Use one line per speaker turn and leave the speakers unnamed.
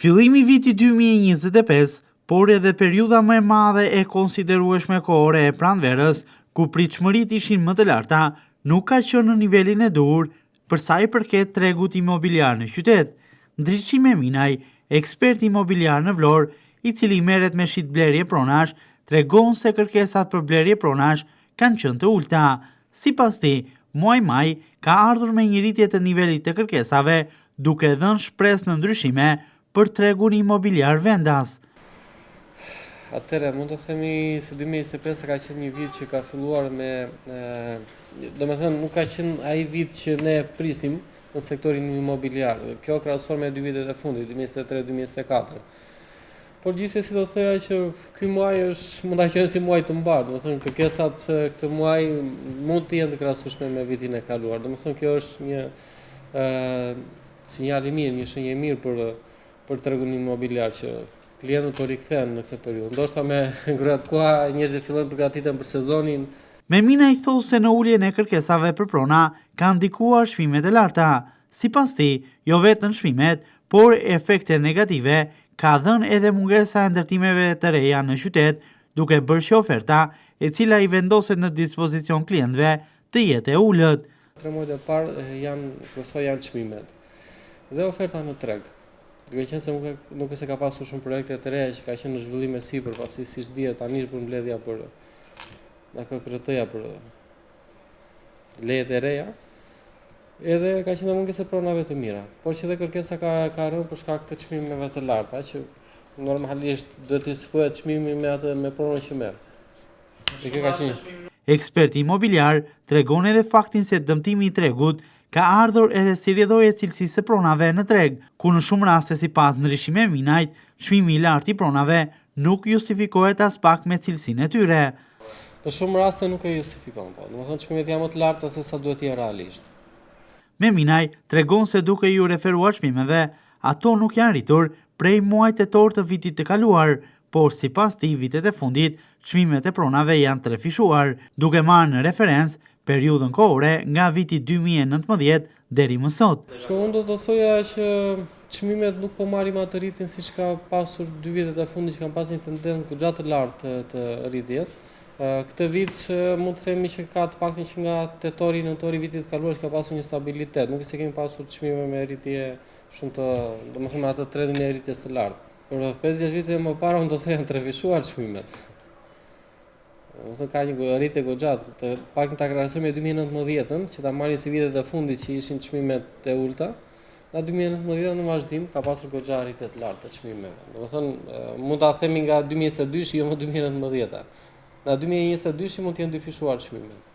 Fillimi i vitit 2025, por edhe periudha më e madhe e konsiderueshme kohore e pranverës, ku pritshmëritë ishin më të larta, nuk ka qenë në nivelin e duhur për sa i përket tregut imobiliar në qytet. Ndriçim Meminaj, ekspert imobiliar në Vlorë, i cili merret me shitblerje pronash, tregon se kërkesat për blerje pronash kanë qenë të ulëta. Sipas tij, muaji maj ka ardhur me një rritje të nivelit të kërkesave, duke dhënë shpresë në ndryshime për tregun imobiliar vendas.
Atëherë, mund të themi se 2025 ka qenë një vit që ka filluar me, domethënë nuk ka qenë ai vit që ne prisnim në sektorin imobiliar. Kjo krahasuar me dy vitet e fundit, 2023-2024. Por gjithsesi do thoja që ky muaj është mund ta quajmë si muaj të mbarë, domethënë kërkesat këtë muaj mund të jenë të krahasueshme me vitin e kaluar. Domethënë kjo është një ë sinjal i mirë, një shenjë e mirë për për tregun imobiliar që klientët po rikthehen në këtë periudhë. Ndoshta me ngrohjet koha njerëzit fillojnë përgatiten për sezonin.
Meminaj thotë se në uljen e kërkesave për prona kanë ndikuar çmimet e larta. Sipas tij, jo vetëm çmimet, por efekte negative ka dhënë edhe mungesa e ndërtimeve të reja në qytet, duke bërë që oferta, e cila i vendoset në dispozicion klientëve, të jetë e ulët.
Tre muajt e parë janë kryesor janë çmimet dhe oferta në treg. Duke qenë se nuk nuk është se ka pasur shumë projekte të reja që ka qenë në zhvillim e sipër, pasi siç dihet tani është bërë mbledhja për nga KKRT-ja për lejet e reja, Edhe ka qenë dhe mungesë e pronave të mira, por që dhe kërkesa ka ka rënë për shkak të çmimeve të larta, që normalisht duhet të justifikohet çmimi me atë me pronën që merr. Dhe kjo ka qenë.
Eksperti imobiliar tregon edhe faktin se dëmtimi i tregut ka ardhur edhe si rrjedhojë e cilësisë së pronave në treg, ku në shumë raste sipas Ndriçim Meminajt, çmimi i lartë i pronave nuk justifikohet aspak me cilësinë e tyre.
Në shumë raste nuk e justifikon, po. Domethënë çmimet janë më të larta se sa duhet të jenë realisht.
Meminaj tregon se duke iu referuar çmimeve, ato nuk janë rritur prej muajit tetor të vitit të kaluar, por sipas tij vitet e fundit çmimet e pronave janë trefishuar, duke marrë në referencë periudhën kohore nga viti 2019 deri më sot.
Shiko, unë do të thoja që çmimet nuk po marrim atë rritjen siç ka pasur dy vitet e fundit që kanë pasur një tendencë goxha të lartë të, të rritjes. Këtë vit mund të themi që ka të paktën që nga tetori, nëntori i vitit të kaluar që ka pasur një stabilitet, nuk është se kemi pasur çmime me rritje shumë të, domethënë me atë trendin e rritjes të lartë. Por 5-6 vite më parë unë do të thoja janë trefishuar çmimet. Domethënë ka një rritje goxha, të paktën ta krahasojmë me 2019-ën, që ta marrim si vitet e fundit që ishin çmimet e ulëta. Nga 2019 në vazhdim ka pasur goxha rritje të lartë të çmimeve. Domethënë mund ta themi nga 2022-shi, jo më 2019-a. Nga 2022-shi mund të jenë dyfishuar çmimet.